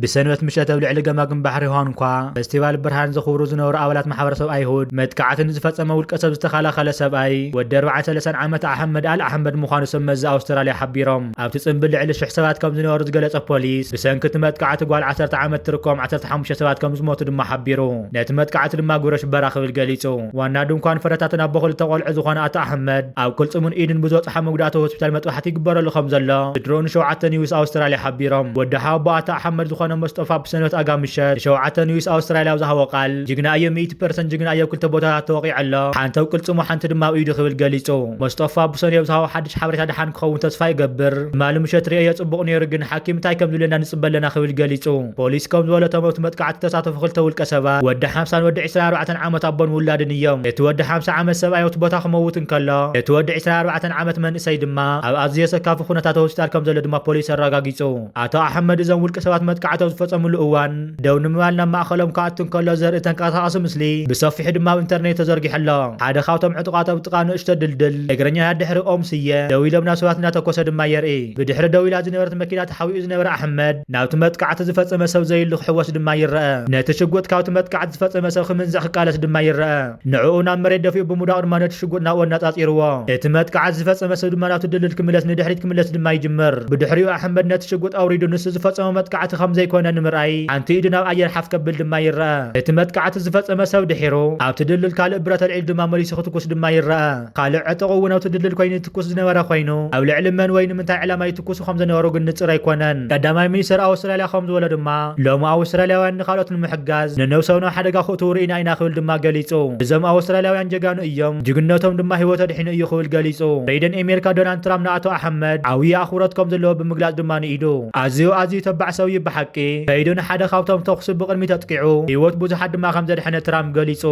ብሰንበት ምሸት ኣብ ልዕሊ ገማግም ባሕሪ ሆንኳ ፈስቲቫል ብርሃን ዘኽብሩ ዝነበሩ ኣባላት ማሕበረሰብ ኣይሁድ መጥቃዕቲ ንዝፈጸመ ውልቀ ሰብ ዝተኸላኸለ ሰብኣይ ወዲ ኣርባዓን ሰለሳን ዓመት ኣሕመድ ኣል ኣሕመድ ምዃኑ ሰብ መዚ ኣውስትራልያ ሓቢሮም። ኣብቲ ጽምብል ልዕሊ ሽሕ ሰባት ከም ዝነበሩ ዝገለጸ ፖሊስ፣ ብሰንኪ እቲ መጥቃዕቲ ጓል ዓሰርተ ዓመት ትርከም ዓሰርተ ሓሙሽተ ሰባት ከም ዝሞቱ ድማ ሓቢሩ። ነቲ መጥቃዕቲ ድማ ግብረ ሽበራ ክብል ገሊጹ። ዋና ድንኳን ፍረታትን ኣቦ ክልተ ቆልዑ ዝኾነ ኣቶ ኣሕመድ ኣብ ቅልጽሙን ኢድን ብዝበጽሓ መጉዳእቲ ሆስፒታል መጥባሕቲ ይግበረሉ ከም ዘሎ ስድርኡ ንሸውዓተ ኒውስ ኣውስትራልያ ሓቢሮም። ወዲ ሓወቦ ኣቶ ኣሕመድ ዝኾነ መስጦፋ ብሰንበት ኣጋ ምሸት ንሸውዓተ ኒውስ ኣውስትራልያ ኣብ ዝሃቦ ቃል፣ ጅግና እየ፣ ሚእቲ ፐርሰንት ጅግና እየ፣ ኣብ ክልተ ቦታታት ተወቒዐ ኣሎ፣ ሓንቲ ኣብ ቅልጽሙ፣ ሓንቲ ድማ ኣብ ኢዱ ክብል ገሊጹ። መስጦፋ ብሰንዮ ኣብ ዝሃቦ ሓድሽ ሓበሬታ ደሓን ክኸውን ተስፋ ይገብር። ትማሊ ምሸት ርእየ ጽቡቕ ነይሩ፣ ግን ሓኪም እንታይ ከም ዝብለና ንጽበ ኣለና ክብል ገሊጹ። ፖሊስ ከም ዝበሎ እቶም ኣብቲ መጥቃዕቲ ዝተሳተፉ ክልተ ውልቀ ሰባት ወዲ ሓምሳን ወዲ ዕስራን ኣርባዕተን ዓመት ኣቦን ውላድን እዮም። እቲ ወዲ ሓምሳ ዓመት ሰብኣይ ኣብቲ ቦታ ክመውት እንከሎ፣ እቲ ወዲ ዕስራን ኣርባዕተን ዓመት መንእሰይ ድማ ኣብ ኣዝዩ ዘሰካፊ ኩነታት ሆስፒታል ከም ዘሎ ድማ ፖሊስ ኣረጋጊጹ። ኣቶ ኣሕመድ እዞም ውልቀ ሰባት መጥቃዕቲ ኣብ ዝፈጸምሉ እዋን ደው ንምባል ናብ ማእከሎም ክኣቱ እንከሎ ዘርኢ ተንቀሳቓሲ ምስሊ ብሰፊሑ ድማ ኣብ ኢንተርኔት ተዘርጊሑ ኣሎ። ሓደ ካብቶም ዕጡቓት ኣብ ጥቓ ንእሽቶ ድልድል እግረኛታት ድሕሪ ኦም ስየ ደው ኢሎም ናብ ሰባት እናተኮሰ ድማ የርኢ። ብድሕሪ ደው ኢላ ዝነበረት መኪና ተሓቢኡ ዝነበረ ኣሕመድ ናብቲ መጥቃዕቲ ዝፈጸመ ሰብ ዘየሉ ክሕወስ ድማ ይረአ። ነቲ ሽጉጥ ካብቲ መጥቃዕቲ ዝፈጸመ ሰብ ክምንዝዕ ክቃለስ ድማ ይረአ። ንዕኡ ናብ መሬት ደፊኡ ብምውዳቕ ድማ ነቲ ሽጉጥ ናብኡ ኣነጻጺርዎ። እቲ መጥቃዕቲ ዝፈጸመ ሰብ ድማ ናብቲ ድልድል ክምለስ ንድሕሪት ክምለስ ድማ ይጅምር። ብድሕሪኡ ኣሕመድ ነቲ ሽጉጥ ኣውሪዱ ንሱ ዝፈጸሞ መጥቃዕቲ ከም ዘይኮነ ንምርኣይ ሓንቲ ኢዱ ናብ ኣየር ሓፍ ከብል ድማ ይረአ። እቲ መጥቃዕቲ ዝፈጸመ ሰብ ድሒሩ ኣብቲ ድልድል ካልእ ብረት ኣልዒሉ ድማ መሊሱ ክትኩስ ድማ ይረአ። ካልእ ዕጡቕ እውን ኣብቲ ድልድል ኮይኑ ትኩስ ዝነበረ ኮይኑ፣ ኣብ ልዕሊ መን ወይ ንምንታይ ዕላማ ይትኩሱ ከም ዝነበሩ ግን ንጹር ኣይኮነን። ቀዳማይ ሚኒስተር ኣውስትራልያ ከም ዝበሎ ድማ፣ ሎሚ ኣውስትራልያውያን ንኻልኦት ንምሕጋዝ ንነብሶም ናብ ሓደጋ ክእትዉ ርኢና ኢና ክብል ድማ ገሊጹ። እዞም ኣውስትራልያውያን ጀጋኑ እዮም፣ ጅግንነቶም ድማ ህይወት ኣድሒኑ እዩ ክብል ገሊጹ። ፕሬዚደንት ኣሜሪካ ዶናልድ ትራምፕ ንኣቶ ኣሕመድ ዓብዪ ኣኽብሮት ከም ዘለዎ ብምግላጽ ድማ ንኢዱ። ኣዝዩ ኣዝዩ ተባዕ ሰብዩ ብሓቂ። ከይዱ ንሓደ ካብቶም ተኹሲ ብቕድሚት ኣጥቂዑ ህይወት ብዙሓት ድማ ከም ዘድሐነ ትራምፕ ገሊጹ።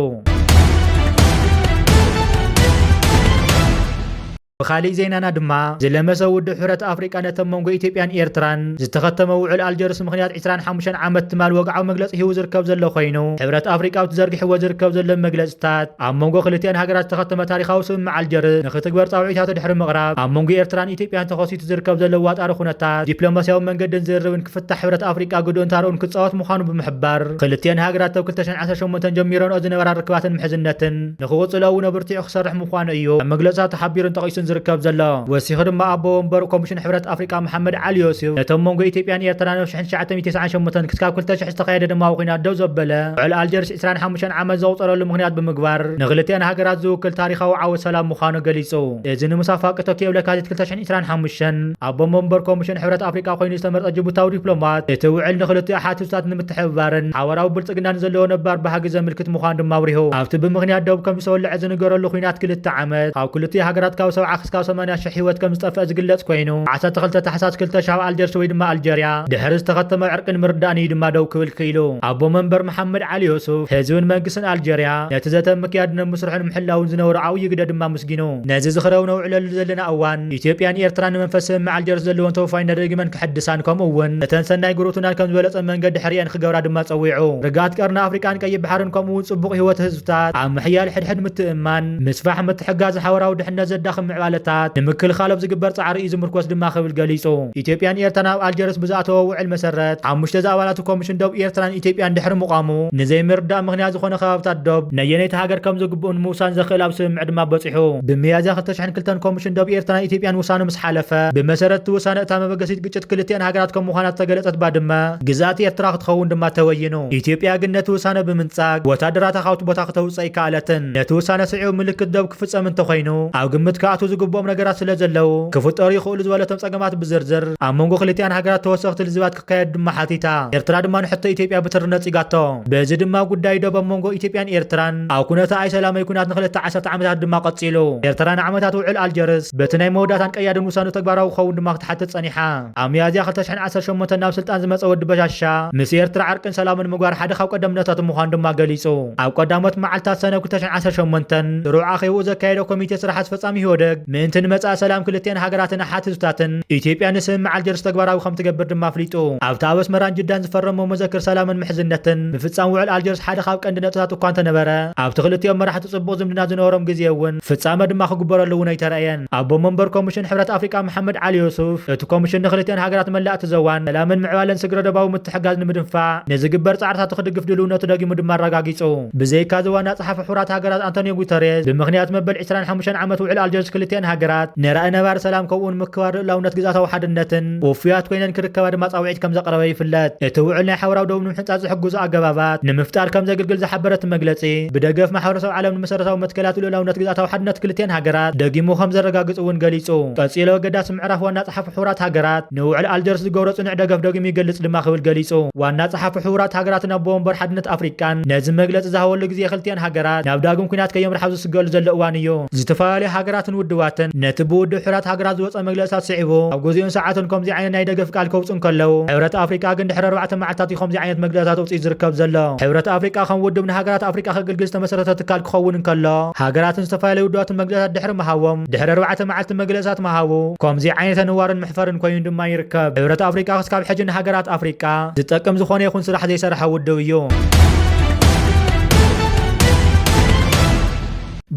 ብኻሊእ ዜናና ድማ ዝለመሰ ውድብ ሕብረት ኣፍሪቃ ነቶም መንጎ ኢትዮጵያን ኤርትራን ዝተኸተመ ውዕል ኣልጀርስ ምኽንያት ዕስራን ሓሙሽተን ዓመት ትማል ወግዓዊ መግለጺ ሂቡ ዝርከብ ዘሎ ኮይኑ፣ ሕብረት ኣፍሪቃ ኣብቲ ዘርጊሕዎ ዝርከብ ዘሎ መግለጽታት ኣብ መንጎ ክልቲኣን ሃገራት ዝተኸተመ ታሪኻዊ ስምምዕ ኣልጀርስ ንክትግበር ጻውዒታቱ ድሕሪ ምቕራብ፣ ኣብ መንጎ ኤርትራን ኢትዮጵያን ተኸሲቱ ዝርከብ ዘሎ ዋጣሪ ኩነታት ዲፕሎማሲያዊ መንገድን ዝርርብን ክፍታሕ ሕብረት ኣፍሪቃ ግድኡን ታርኡን ክጻወት ምዃኑ ብምሕባር፣ ክልቲኣን ሃገራት ኣብ ክልተ ሽሕን ዓሰርተ ሸሞንተን ጀሚረንኦ ዝነበራ ርክባትን ምሕዝነትን ንክቕጽሎ እውን ኣብርቲዑ ክሰርሕ ምዃኑ እዩ ኣብ መግለጽታቱ ሓቢሩን ጠቒሱን ዝርከብ ዘሎ። ወሲኹ ድማ ኣቦ ወንበር ኮሚሽን ሕብረት ኣፍሪቃ መሓመድ ዓሊ ዮሱፍ ነቶም መንጎ ኢትዮጵያን ኤርትራን ኣብ ሽሕን ትሽዓተ ሚእትን ተስዓን ሸሞንተን ክስካብ ክልተ ሽሕ ዝተኻየደ ደማዊ ኲናት ደው ዘበለ ውዕል ኣልጀርስ ዕስራን ሓሙሽተን ዓመት ዘቑጸረሉ ምኽንያት ብምግባር ንክልቲኣን ሃገራት ዝውክል ታሪኻዊ ዓወት ሰላም ምዃኑ ገሊጹ። እዚ ንምሳፍ ኣቂ ቶኪዮ ኣብ ለካቲት ክልተ ሽሕን ዕስራን ሓሙሽተን ኣቦ መንበር ኮሚሽን ሕብረት ኣፍሪቃ ኮይኑ ዝተመርጸ ጅቡታዊ ዲፕሎማት፣ እቲ ውዕል ንክልቲኡ ሓትትታት ንምትሕብባርን ሓበራዊ ብልጽግናን ዘለዎ ነባር ባህጊ ዘምልክት ምዃኑ ድማ ኣብሪሁ። ኣብቲ ብምኽንያት ደቡብ ከም ዝተወልዐ ዝንገረሉ ኲናት ክልተ ዓመት፣ ካብ ክልቲኡ ሃገራት ካብ ሰብዓ ክሳብ ሰማንያ ሽሕ ህይወት ከም ዝጠፍአ ዝግለጽ ኮይኑ፣ ዓሰርተ ክልተ ታሕሳስ ክልተ ሽሕ ኣብ ኣልጀርስ ወይ ድማ ኣልጀርያ ድሕሪ ዝተኸተመ ዕርቅን ምርዳእን እዩ ድማ ደው ክብል ክኢሉ። ኣቦ መንበር መሓመድ ዓሊ ዮሱፍ፣ ህዝብን መንግስትን ኣልጀርያ ነቲ ዘተ ምክያድን ኣብ ምስርሑ ንምሕላውን ዝነበሮ ዓብዪ ግደ ድማ ኣመስጊኑ። ነዚ ዝኽሪ ነውዕለሉ ዘለና እዋን፣ ኢትዮጵያን ኤርትራን ንመንፈስ ስምምዕ ኣልጀርስ ዘለወን ተወፋይነት ደጊመን ክሕድሳን፣ ከምኡ እውን ነተን ሰናይ ጉርብትናን ከም ዝበለጸ መንገዲ ሕርየን ክገብራ ድማ ጸዊዑ። ርግኣት ቀርኒ ኣፍሪቃን ቀይሕ ባሕርን፣ ከምኡ እውን ጽቡቕ ህይወት ህዝብታት ኣብ ምሕያል ሕድሕድ ምትእምማን፣ ምስፋሕ ምትሕግጋዝን ሓበራዊ ድሕነት ዘዳኽም ምዕባለታት ንምክልኻል ኣብ ዝግበር ጻዕሪ እዩ ዝምርኮስ ድማ ክብል ገሊጹ። ኢትዮጵያን ኤርትራን ኣብ ኣልጀርስ ብዝኣተወ ውዕል መሰረት፣ ሓሙሽተ ዝኣባላቱ ኮሚሽን ዶብ ኤርትራን ኢትዮጵያን ድሕሪ ምቋሙ፣ ንዘይምርዳእ ምኽንያት ዝኾነ ከባብታት ዶብ ነየነይቲ ሃገር ከም ዝግብኡ ንምውሳን ዘኽእል ኣብ ስምምዕ ድማ በጺሑ። ብሚያዝያ ክልተ ሽሕን ክልተን ኮሚሽን ዶብ ኤርትራን ኢትዮጵያን ውሳነ ምስ ሓለፈ፣ ብመሰረት እቲ ውሳነ እታ መበገሲት ግጭት ክልቲኣን ሃገራት ከም ምዃና ዝተገለጸት ባድመ ግዝኣት ኤርትራ ክትኸውን ድማ ተበይኑ። ኢትዮጵያ ግን ነቲ ውሳነ ብምንጻግ ወታደራታ ካብቲ ቦታ ክተውጽእ ኣይከኣለትን። ነቲ ውሳነ ስዒቡ ምልክት ዶብ ክፍጸም እንተኾይኑ፣ ኣብ ግምት ክኣትዉ ዝግብኦም ነገራት ስለ ዘለዉ፣ ክፍጠሩ ይኽእሉ ዝበለቶም ጸገማት ብዝርዝር ኣብ መንጎ ክልቲኣን ሃገራት ተወሰኽቲ ልዝባት ክካየድ ድማ ሓቲታ። ኤርትራ ድማ ንሕቶ ኢትዮጵያ ብትሪ ነጺጋቶ። በዚ ድማ ጉዳይ ዶብ ኣብ መንጎ ኢትዮጵያን ኤርትራን ኣብ ኩነተ ኣይሰላማዊ ኩናት ንክልተ ዓሰርተ ዓመታት ድማ ቀጺሉ። ኤርትራ ንዓመታት ውዕል ኣልጀርስ በቲ ናይ መወዳእታን ቀያድን ውሳኑ ተግባራዊ ክኸውን ድማ ክትሓትት ጸኒሓ። ኣብ ሚያዝያ ክልተ ሽሕን ዓሰርተ ሸሞንተን ናብ ስልጣን ዝመጸ ወዲ በሻሻ፣ ምስ ኤርትራ ዕርቅን ሰላምን ምግባር ሓደ ካብ ቀደምነታቱ ምዃኑ ድማ ገሊጹ። ኣብ ቀዳሞት መዓልታት ሰነ ክልተ ሽሕን ዓሰርተ ሸሞንተን ስሩዕ ኣኼብኡ ዘካየደ ኮሚቴ ስራሕ ኣስፈጻሚ ኢህወደግ፣ ምእንቲ ንመጻኢ ሰላም ክልቲኣን ሃገራትን ኣሓትትታትን ኢትዮጵያ ንስምምዕ ኣልጀርስ ተግባራዊ ከም ትገብር ድማ ኣፍሊጡ። ኣብቲ ኣብ ኣስመራን ጅዳን ዝፈረሞ መዘክር ሰላምን ምሕዝነትን ምፍጻም ውዕል ኣልጀርስ ሓደ ካብ ቀንዲ ነጥብታት እኳ እንተነበረ፣ ኣብቲ ክልቲኦም መራሕቲ ጽቡቕ ዝምድና ዝነበሮም ግዜ እውን ፍጻመ ድማ ክግበረሉ እውን ኣይተራእየን። ኣቦ መንበር ኮሚሽን ሕብረት ኣፍሪቃ መሓመድ ዓሊ ዮሱፍ፣ እቲ ኮሚሽን ንክልቲኣን ሃገራት መላእቲ ዘዋን ሰላምን ምዕባለን ስግረ ዶባዊ ምትሕጋዝ ንምድንፋዕ ንዝግበር ጻዕርታት ክድግፍ ድልውነቱ ደጊሙ ድማ ኣረጋጊጹ። ብዘይካ እዚ ዋና ጸሓፊ ሕቡራት ሃገራት ኣንቶኒዮ ጉተሬዝ ብምኽንያት መበል ዕስራን ሓሙሽተን ዓመት ውዕል ኣልጀርስ ክልቲኣን ሃገራት ንራኢ ነባሪ ሰላም ከምኡውን ምክባር ልኡላውነት ግዝኣታዊ ሓድነትን ውፉያት ኮይነን ክርከባ ድማ ጻውዒት ከም ዘቕረበ ይፍለጥ። እቲ ውዕል ናይ ሓበራዊ ደቡብ ንምሕንጻጽ ዝሕግዙ ኣገባባት ንምፍጣር ከም ዘግልግል ዝሓበረ እቲ መግለጺ፣ ብደገፍ ማሕበረሰብ ዓለም ንመሰረታዊ መትከላት ልኡላውነት ግዝኣታዊ ሓድነት ክልቲኣን ሃገራት ደጊሙ ከም ዘረጋግጽ እውን ገሊጹ። ቀጺሉ ኣገዳሲ ምዕራፍ ዋና ጸሓፊ ሕቡራት ሃገራት ንውዕል ኣልጀርስ ዝገብሮ ጽኑዕ ደገፍ ደጊሙ ይገልጽ ድማ ክብል ገሊጹ። ዋና ጸሓፊ ሕቡራት ሃገራትን ኣቦ ወንበር ሓድነት ኣፍሪቃን ነዚ መግለጺ ዝሃበሉ ግዜ ክልቲኣን ሃገራት ናብ ዳግም ኲናት ከየምርሓ ዝስገሉ ዘሎ እዋን እዩ። ዝተፈላለዩ ሃገራትን ውድባትን ነቲ ብውድብ ሕቡራት ሃገራት ዝወጸ መግለጽታት ስዒቡ ኣብ ግዜኡን ሰዓቱን ከምዚ ዓይነት ናይ ደገፍ ቃል ከውጽኡ እንከለዉ፣ ሕብረት ኣፍሪቃ ግን ድሕሪ ኣርባዕተ መዓልታት እዩ ከምዚ ዓይነት መግለጽታት ኣውጺኡ ዝርከብ ዘሎ። ሕብረት ኣፍሪቃ ከም ውድብ ንሃገራት ኣፍሪቃ ከገልግል ዝተመሰረተ ትካል ክኸውን እንከሎ፣ ሃገራትን ዝተፈላለዩ ውድባትን መግለጽታት ድሕሪ ምሃቦም ድሕሪ ኣርባዕተ መዓልቲ መግለጽታት ምሃቡ ከምዚ ዓይነት ኣንዋርን መሕፈርን ኮይኑ ድማ ይርከብ። ሕብረት ኣፍሪቃ ክስካብ ሕጂ ንሃገራት ኣፍሪቃ ዝጠቅም ዝኾነ ይኹን ስራሕ ዘይሰርሐ ውድብ እዩ።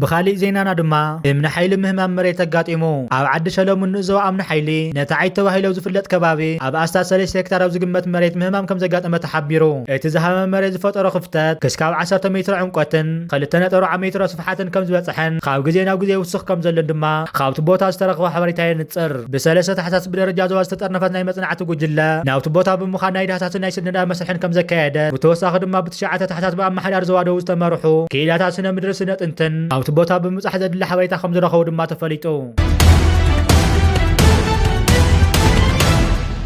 ብኻሊእ ዜናና ድማ እምኒ ሓይሊ ምህማም መሬት ኣጋጢሙ። ኣብ ዓዲ ሸለሙን ንእዞ ኣምኒ ሓይሊ ነቲ ዓይት ተባሂሎ ዝፍለጥ ከባቢ ኣብ ኣስታት ሰለስተ ሄክታር ኣብ ዝግመት መሬት ምህማም ከም ዘጋጠመ ተሓቢሩ። እቲ ዝሃመ መሬት ዝፈጠሮ ክፍተት ክስካብ ዓሰርተ ሜትሮ ዕምቆትን ክልተ ነጥቢ ኣርባዕተ ሜትሮ ስፍሓትን ከም ዝበጽሐን ካብ ግዜ ናብ ግዜ ይውስኽ ከም ዘሎን ድማ ካብቲ ቦታ ዝተረኽበ ሓበሬታ የንጽር። ብሰለስተ ታሕታት ብደረጃ ዞባ ዝተጠርነፈት ናይ መጽናዕቲ ጉጅለ ናብቲ ቦታ ብምዃን ናይ ዳህሳስን ናይ ስነዳ መስርሕን ከም ዘካየደ፣ ብተወሳኺ ድማ ብትሽዓተ ታሕታት ብኣመሓዳሪ ዞባ ደቡብ ዝተመርሑ ክኢላታት ስነ ምድሪ ስነ ጥንትን ኣብቲ ቦታ ብምብጻሕ ዘድሊ ሓበሬታ ከም ዝረኸቡ ድማ ተፈሊጡ።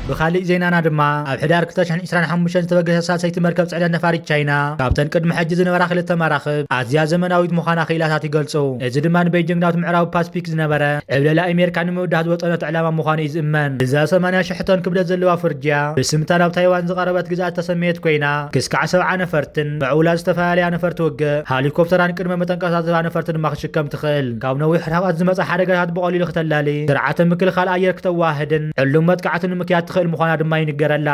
ብኻሊእ ዜናና ድማ ኣብ ሕዳር ክልተ ሽሕን ዕስራን ሓሙሽተን ዝተበገሰት ሳልሰይቲ መርከብ ጽዕነት ነፋሪት ቻይና ካብተን ቅድሚ ሕጂ ዝነበራ ክልተ መራኽብ ኣዝያ ዘመናዊት ምዃና ክኢላታት ይገልጹ። እዚ ድማ ንቤጂንግ ናብቲ ምዕራብ ፓስፊክ ዝነበረ ዕብለላ ኣሜሪካ ንምብዳህ ዝወጠነት ዕላማ ምዃኑ እዩ ዝእመን። እዛ ሰማንያ ሽሕ ቶን ክብደት ዘለዋ ፍርጅያ ብስምታ ናብ ታይዋን ዝቐረበት ግዝኣት ተሰመየት ኮይና፣ ክስካዕ ሰብዓ ነፈርትን ምዕቡላት ዝተፈላለያ ነፈርቲ ውግእ፣ ሃሊኮፕተራን ቅድመ መጠንቀቕታ ዝህባ ነፈርቲ ድማ ክትሽከም ትኽእል። ካብ ነዊሕ ርሕቐት ዝመጻ ሓደጋታት ብቐሊሉ ክተላሊ፣ ስርዓተ ምክልኻል ኣየር ክተዋህድን ዕሉም መጥቃዕቲ ንምክያድ ትኽእል ምዃና ድማ ይንገረላ።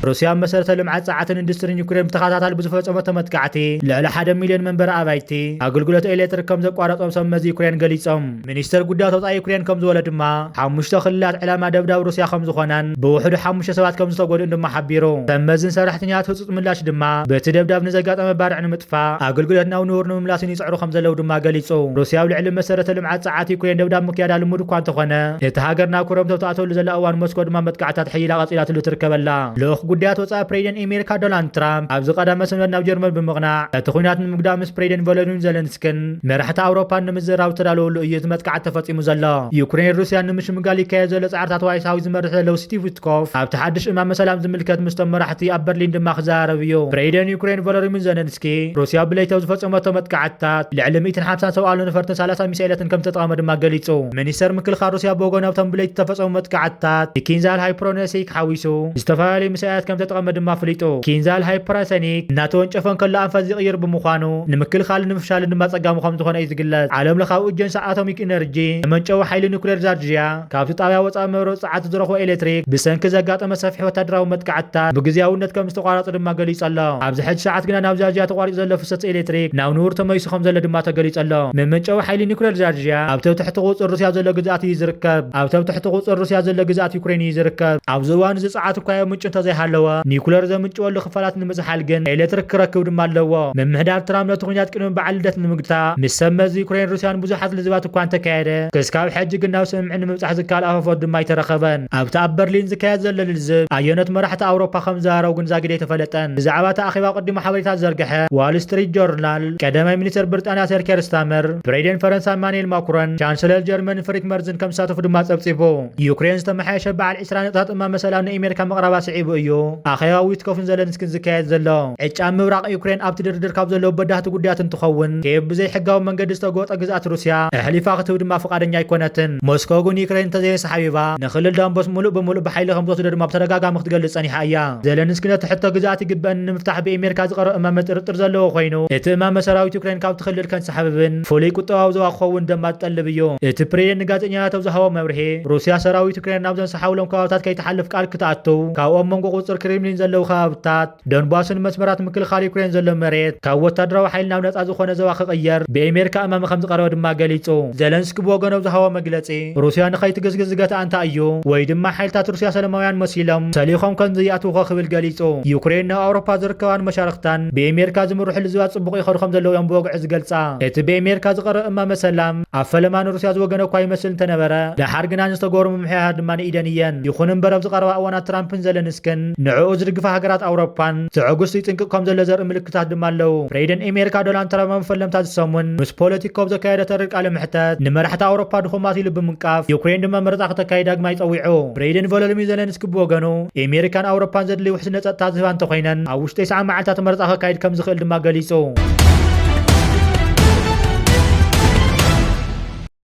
ሩስያ መሰረተ ልምዓት ጸዓትን ኢንዱስትሪን ዩክሬን ብተኸታታሊ ብዝፈጸመቶ መጥቃዕቲ ልዕሊ ሓደ ሚልዮን መንበሪ ኣባይቲ ኣገልግሎት ኤሌክትሪክ ከም ዘቋረጾም ሰብ መዚ ዩክሬን ገሊጾም። ሚኒስተር ጉዳያት ወጻኢ ዩክሬን ከም ዝበሎ ድማ ሓሙሽተ ክልላት ዕላማ ደብዳብ ሩስያ ከም ዝኾናን ብውሕዱ ሓሙሽተ ሰባት ከም ዝተጎድኡን ድማ ሓቢሩ። ሰብ መዝን ሰራሕተኛታት ህጹጽ ምላሽ ድማ በቲ ደብዳብ ንዘጋጠመ ባርዕ ንምጥፋእ ኣገልግሎት ናብ ንቡር ንምምላስን ይጽዕሩ ከም ዘለዉ ድማ ገሊጹ። ሩስያ ኣብ ልዕሊ መሰረተ ልምዓት ጸዓት ዩክሬን ደብዳብ ምክያዳ ልሙድ እኳ እንተኾነ፣ እቲ ሃገር ናብ ክረምቲ ኣብ ትኣትወሉ ዘላ እዋን ሞስኮ ድማ መጥቃዕትታት ሕይላ ቀጺላትሉ ትርከበላ። ልኡኽ ጉዳያት ወጻኢ ፕሬዚደንት ኣሜሪካ ዶናልድ ትራምፕ ኣብዚ ቀዳመ ሰንበት ናብ ጀርመን ብምቕናዕ፣ እቲ ኲናት ንምግዳም ምስ ፕሬዚደንት ቮሎዲሚር ዜለንስኪን መራሕቲ ኣውሮፓን ንምዝራብ ዝተዳለወሉ እዩ እቲ መጥቃዕቲ ተፈጺሙ ዘሎ። ዩክሬን ሩስያን ንምሽምጋል ይካየድ ዘሎ ጻዕርታት ዋይት ሃውስ ዝመርሕ ዘለዉ ስቲቭ ዊትኮፍ ኣብቲ ሓድሽ እማመ ሰላም ዝምልከት ምስቶም መራሕቲ ኣብ በርሊን ድማ ክዘራረብ እዩ። ፕሬዚደንት ዩክሬን ቮሎዲሚር ዜለንስኪ ሩስያ ብለይቲ ኣብ ዝፈጸመቶ መጥቃዕትታት ልዕሊ ሚእትን ሓምሳን ሰብኣዊ ነፈርትን ሰላሳ ሚሳኤላትን ከም ዝተጠቐመ ድማ ገሊጹ። ሚኒስተር ምክልኻል ሩስያ ብወገኑ ኣብቶም ብለይቲ ዝተፈጸሙ መጥቃዕትታት ንኪንዛል ሃይፐርሶኒክ ሓዊሱ ዝተፈላለዩ ሚሳኤላት ከም ዝተጠቐመ ድማ ኣፍሊጡ። ኪንዛል ሃይፐርሶኒክ እናተወንጨፈ እንከሎ ኣንፈት ዝቕይር ብምዃኑ ንምክልኻልን ንምፍሻልን ድማ ጸጋሚ ከም ዝኾነ እዩ ዝግለጽ። ዓለም ለኻዊ ኤጀንሲ ኣቶሚክ ኢነርጂ ተመንጨዊ ሓይሊ ኒኩሌር ዛርጂያ ካብቲ ጣብያ ወጻኢ መብረቕ ጸዓት ዝረኽቦ ኤሌክትሪክ ብሰንኪ ዘጋጠመ ሰፊሕ ወታደራዊ መጥቃዕትታት ብግዝያውነት ከም ዝተቋረጸ ድማ ገሊጹ ኣሎ። ኣብዚ ሕጂ ሰዓት ግና ናብ ዛርጂያ ተቋሪጹ ዘሎ ፍሰት ኤሌክትሪክ ናብ ንቡር ተመሊሱ ከም ዘሎ ድማ ተገሊጹ ኣሎ። መመንጨዊ ሓይሊ ኒኩሌር ዛርጂያ ኣብ ትሕቲ ቁጽጽር ሩስያ ዘሎ ግዝኣት እዩ ዝርከብ። ኣብ ትሕቲ ቁጽጽር ሩስያ ዘሎ ግዝኣት ዩክሬን እዩ ዝርከብ። ኣብዚ እዋን እዚ ጸዓት እኳ ምንጩ እንተዘይሃለወ፣ ኒኩሌር ዘምንጭወሉ ክፋላት ንምዝሓል ግን ኤሌክትሪክ ክረክብ ድማ ኣለዎ። ምምሕዳር ትራምፕ ነቲ ኲናት ቅድሚ በዓል ልደት ንምግታእ ምስ ሰብ መዚ ዩክሬን ሩስያን ብዙሓት ልዝባት እኳ እንተካየደ፣ ክስካብ ሕጂ ግን ናብ ስምምዕ ንምብጻሕ ዝከኣል ኣፋፍት ድማ ኣይተረኸበን። ኣብቲ ኣብ በርሊን ዝካየድ ዘሎ ልዝብ ኣየኖት መራሕቲ ኣውሮፓ ከም ዝዛረቡ ግን ዛጊድ ኣይተፈለጠን። ብዛዕባ እቲ ኣኼባ ኣቐዲሙ ሓበሬታ ዝዘርግሐ ዋል ስትሪት ጆርናል፣ ቀዳማይ ሚኒስተር ብሪጣንያ ሰር ኬር ስታመር፣ ፕሬዚደንት ፈረንሳ ኢማኑኤል ማክሮን፣ ቻንስለር ጀርመን ፍሪድሪክ መርዝን ከም ዝሳተፉ ድማ ጸብጺቡ። ዩክሬን ዝተመሓየሸ በዓል ዕስራ ነጥብታት እማመ ሰላም ንኣሜሪካ ምቕራባ ስዒቡ እዩ። ኣኼባ ዊትኮፍን ዘለንስኪን ዝካየድ ዘሎ። ዕጫ ምብራቕ ዩክሬን ኣብቲ ድርድር ካብ ዘለዉ በዳህቲ ጉዳያት እንትኸውን፣ ኪየቭ ብዘይ ሕጋዊ መንገዲ ዝተጎጠ ግዝኣት ሩስያ ኣሕሊፋ ክትህብ ድማ ፍቓደኛ ኣይኮነትን። ሞስኮ ግን ዩክሬን እንተዘየሰሓቢባ፣ ንክልል ዳንቦስ ሙሉእ ብሙሉእ ብሓይሊ ከም ዝወስዶ ድማ ብተደጋጋሚ ክትገልጽ ጸኒሓ እያ። ዘለንስኪ ነቲ ሕቶ ግዝኣት ይግበእን ንምፍታሕ ብኤሜሪካ ዝቐረበ እማመ ጥርጥር ዘለዎ ኮይኑ፣ እቲ እማመ ሰራዊት ዩክሬን ካብቲ ክልል ከንሰሓብብን ፍሉይ ቁጠባዊ ዞባ ክኸውን ድማ ዝጠልብ እዩ። እቲ ፕሬዝደንት ንጋዜጠኛታት ኣብ ዝሃቦ መብርሂ፣ ሩስያ ሰራዊት ዩክሬን ናብ ዘንሰሓብሎም ከባብታት ከይትሓልፍ ቃል ክትኣቱ፣ ካብኦም መንጎ ቁጽጽር ክሬምሊን ዘለዉ ከባብታት፣ ዶንባስን መስመራት ምክልኻል ዩክሬን ዘሎ መሬት ካብ ወታደራዊ ሓይሊ ናብ ነጻ ዝኾነ ዞባ ክቕየር ብኤሜሪካ እማመ ከም ዝቐረበ ድማ ገሊጹ። ዘለንስኪ ብወገኑ ኣብ ዝሃቦ መግለጺ፣ ሩስያ ንኸይትግዝግዝ ዝገትኣ እንታይ እዩ? ወይ ድማ ሓይልታት ሩስያ ሰላማውያን መሲሎም ሰሊኾም ከም ዘይኣትዉ ክብል ገሊጹ። ዩክሬን ናብ ኣውሮፓ ዝርከባን መሻርኽታን ብኤሜሪካ ዝምርሑ ልዝባት ጽቡቕ ይኸዱ ከም ዘለዉ እዮም ብወግዒ ዝገልጻ። እቲ ብኤሜሪካ ዝቐረበ እማመ ሰላም ኣብ ፈለማ ንሩስያ ዝወገነ እኳ ይመስል እንተነበረ፣ ደሓር ግና ንዝተገብሩ ምምሕያር ድማ ንኢደን እየን። ይኹን እምበር፣ ኣብዚ ቀረባ እዋናት ትራምፕን ዘለንስክን ንዕኡ ዝድግፋ ሃገራት ኣውሮፓን ትዕግስቱ ይጽንቅቕ ከም ዘሎ ዘርኢ ምልክታት ድማ ኣለዉ። ፕሬዝደንት ኣሜሪካ ዶናልድ ትራምፕ ኣብ ፈለምታ እዚ ሰሙን ምስ ፖለቲኮ ኣብ ዘካየዶ ተሪር ቃለ መሕተት፣ ንመራሕቲ ኣውሮፓ ድኹማት ኢሉ ብምንቃፍ፣ ዩክሬን ድማ መረጻ ከተካይድ ዳግማይ ጸዊዑ። ፕሬዝደንት ቮሎዲሚር ዘለንስኪ ብወገኑ፣ ኣሜሪካን ኣውሮፓን ዘድልይ ውሕስነት ጸጥታ ዝህባ እንተኾይነን፣ ኣብ ውሽጢ ተስዓ መዓልታት መረጻ ከካይድ ከም ዝኽእል ድማ ገሊጹ።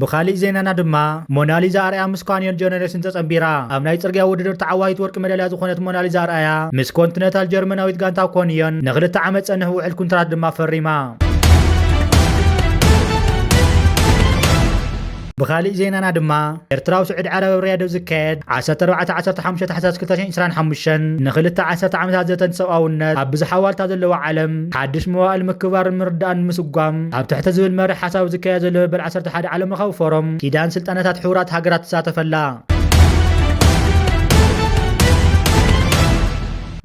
ብኻሊእ ዜናና ድማ፣ ሞናሊዛ ኣርኣያ ምስ ኳንዮን ጀነሬሽን ተጸንቢራ። ኣብ ናይ ጽርግያ ውድድር ተዓዋቲት ወርቂ መዳልያ ዝኾነት ሞናሊዛ ኣርኣያ ምስ ኮንቲነንታል ጀርመናዊት ጋንታ ኮንዮን ንኽልተ ዓመት ጸንሕ ውዕል ኩንትራት ድማ ፈሪማ። ብኻሊእ ዜናና ድማ፣ ኤርትራ ኣብ ስዑዲ ዓረብ ኣብ ሪያድ ኣብ ዝካየድ ዓሰርተ ኣርባዕተ ዓሰርተ ሓሙሽተ ታሕሳስ ክልተ ሽሕን ዕስራን ሓሙሽተን ንኽልተ ዓሰርተ ዓመታት ዘተን ሰብኣውነት ኣብ ብዝሓ ዋልታ ዘለዋ ዓለም ሓድሽ መዋእል ምክብባርን ምርድዳእን ምስጓም ኣብ ትሕቲ ዝብል መርሕ ሓሳብ ዝካየድ ዘሎ መበል ዓሰርተ ሓደ ዓለምለኻዊ ፎረም ኪዳን ስልጣነታት ሕቡራት ሃገራት ትሳተፈላ።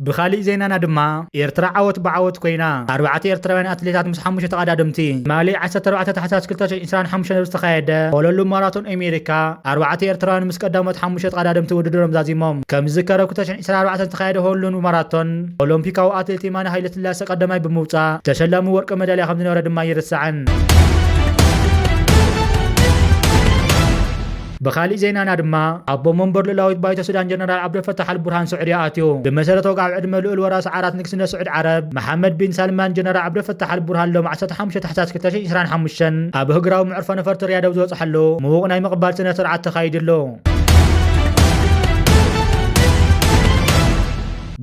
ብኻሊእ ዜናና ድማ፣ ኤርትራ ዓወት ብዓወት ኮይና። ኣርባዕተ ኤርትራውያን ኣትሌታት ምስ ሓሙሽተ ተቐዳደምቲ። ትማሊ ዓሰርተ ኣርባዕተ ታሕሳስ ክልተ ሽሕን ዕስራን ሓሙሽተን ኣብ ዝተኻየደ ሆሎንዱ ማራቶን ኣሜሪካ፣ ኣርባዕተ ኤርትራውያን ምስ ቀዳሞት ሓሙሽተ ተቐዳደምቲ ውድድሮም ዛዚሞም። ከም ዝዝከር፣ ኣብ ክልተ ሽሕን ዕስራን ኣርባዕተን ዝተኻየደ ሆሎንዱ ማራቶን፣ ኦሎምፒካዊ ኣትሌት የማነ ሃይለስላሴ ቀዳማይ ብምውጻእ፣ ተሸላሚ ወርቂ መዳልያ ከም ዝነበረ ድማ ኣይርሳዕን። ብኻሊእ ዜናና ድማ፣ ኣቦ መንበር ልኡላዊት ባይቶ ሱዳን ጀነራል ዓብደልፈታሕ ኣልቡርሃን ስዑድያ ኣትዩ። ብመሰረት ወግዓዊ ዕድመ ልኡል ወራሲ ዓራት ንግስነት ስዑድ ዓረብ፣ መሓመድ ቢን ሳልማን፣ ጀነራል ዓብደልፈታሕ ኣልቡርሃን ሎም ዓሰርተ ሓሙሽተ ታሕሳስ ክልተ ሽሕን ዕስራን ሓሙሽተን ኣብ እህግራዊ መዕርፎ ነፈርቲ ሪያድ ኣብ ዝበጽሓሉ፣ ምዉቕ ናይ ምቕባል ስነ ስርዓት ተኻይድሉ።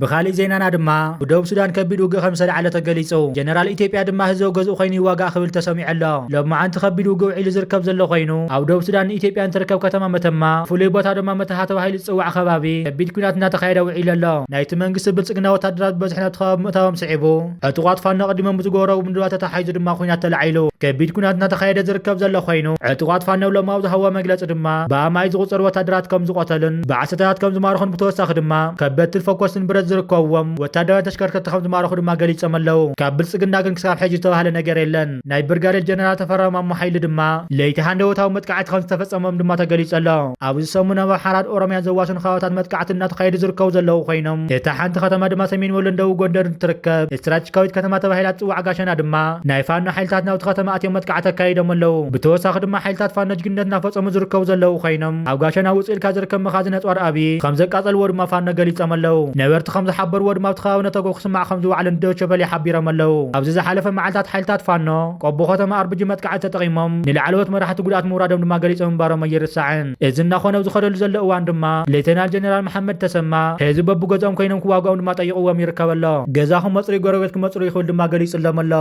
ብኻሊእ ዜናና ድማ፣ ብደቡብ ሱዳን ከቢድ ውግእ ከም ዝተላዕለ ተገሊጹ። ጀነራል ኢትዮጵያ ድማ ህዝባዊ ገዝኡ ኮይኑ ይዋጋእ ክብል ተሰሚዑ ኣሎ። ሎማዓንቲ ከቢድ ውግእ ውዒሉ ዝርከብ ዘሎ ኮይኑ፣ ኣብ ደቡብ ሱዳን ንኢትዮጵያ እንትርከብ ከተማ መተማ፣ ፍሉይ ቦታ ድማ መተሃ ተባሂሉ ዝጽዋዕ ከባቢ፣ ከቢድ ኲናት እናተኻየደ ውዒሉ ኣሎ። ናይቲ መንግስቲ ብልጽግና ወታደራት ብበዝሒ ናብቲ ከባቢ ምእታዎም ስዒቡ፣ ዕጡቓት ፋኖ ኣቐዲሞም ብዝገበርዎ ምድብዳብ ተተሓሒዙ ድማ ኲናት ተላዒሉ። ከቢድ ኲናት እናተኻየደ ዝርከብ ዘሎ ኮይኑ፣ ዕጡቓት ፋኖ ሎሚ ኣብ ዝሃብዎ መግለጺ ድማ፣ ብኣማኢት ዝቑጸሩ ወታደራት ከም ዝቖተሉን ብዓሰርተታት ከም ዝማረኹን፣ ብተወሳኺ ድማ ከበድትን ፈኮስትን ብረት ዝርከብዎም ወታደራዊ ተሽከርከርቲ ከም ዝማረኹ ድማ ገሊጾም ኣለዉ። ካብ ብልጽግና ግን ክሳብ ሕጂ ዝተባህለ ነገር የለን። ናይ ብርጋዴር ጀነራል ተፈራ ማሞ ሓይሊ ድማ ለይቲ ሃንደበታዊ መጥቃዕቲ ከም ዝተፈጸሞም ድማ ተገሊጹ ኣሎ። ኣብዚ ሰሙን ኣብ ኣምሓራን ኦሮምያን ዘዋስኑ ከባቢታት መጥቃዕቲ እናተኻየዱ ዝርከቡ ዘለዉ ኮይኖም፣ እታ ሓንቲ ከተማ ድማ ሰሜን ወሎን ደቡብ ጎንደርን ትርከብ ስትራቴጂካዊት ከተማ ተባሂላ ትጽዋዕ ጋሸና ድማ፣ ናይ ፋኖ ሓይልታት ናብቲ ከተማ ኣትዮም መጥቃዕቲ ኣካይዶም ኣለዉ። ብተወሳኺ ድማ ሓይልታት ፋኖ ጅግንነት እናፈጸሙ ዝርከቡ ዘለዉ ኮይኖም፣ ኣብ ጋሸና ውጽእ ኢልካ ዝርከብ መኻዝን ኣጽዋር ኣብዪ ከም ዘቃጸልዎ ድማ ፋኖ ገሊጾም ኣለዉ። ነበርቲ ከም ዝሓበርዎ ድማ፣ ኣብቲ ከባቢ ነተጎ ክስማዕ ከም ዝወዓለን ዶቸ በሌ ሓቢሮም ኣለዉ። ኣብዚ ዝሓለፈ መዓልታት ሓይልታት ፋኖ ቆቦ ከተማ ኣርብጂ መጥቃዕቲ ተጠቒሞም ንላዕለዎት መራሕቲ ጉድኣት ምውራዶም ድማ ገሊጾም ምንባሮም ኣይርሳዕን። እዚ እናኾነ ኣብ ዝኸደሉ ዘሎ እዋን ድማ፣ ሌተናል ጀነራል መሓመድ ተሰማ፣ ህዝቢ በብገዝኦም ኮይኖም ክዋግኦም ድማ ጠይቕዎም ይርከብ ኣሎ። ገዛኹም መጽርዩ፣ ጎረቤትኩም መጽርዩ ክብል ድማ ገሊጹሎም ኣሎ።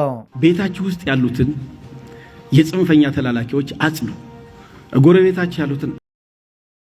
ቤታችሁ ውስጥ ያሉትን የጽንፈኛ ተላላኪዎች አጽዱ። ጎረቤታችሁ ያሉትን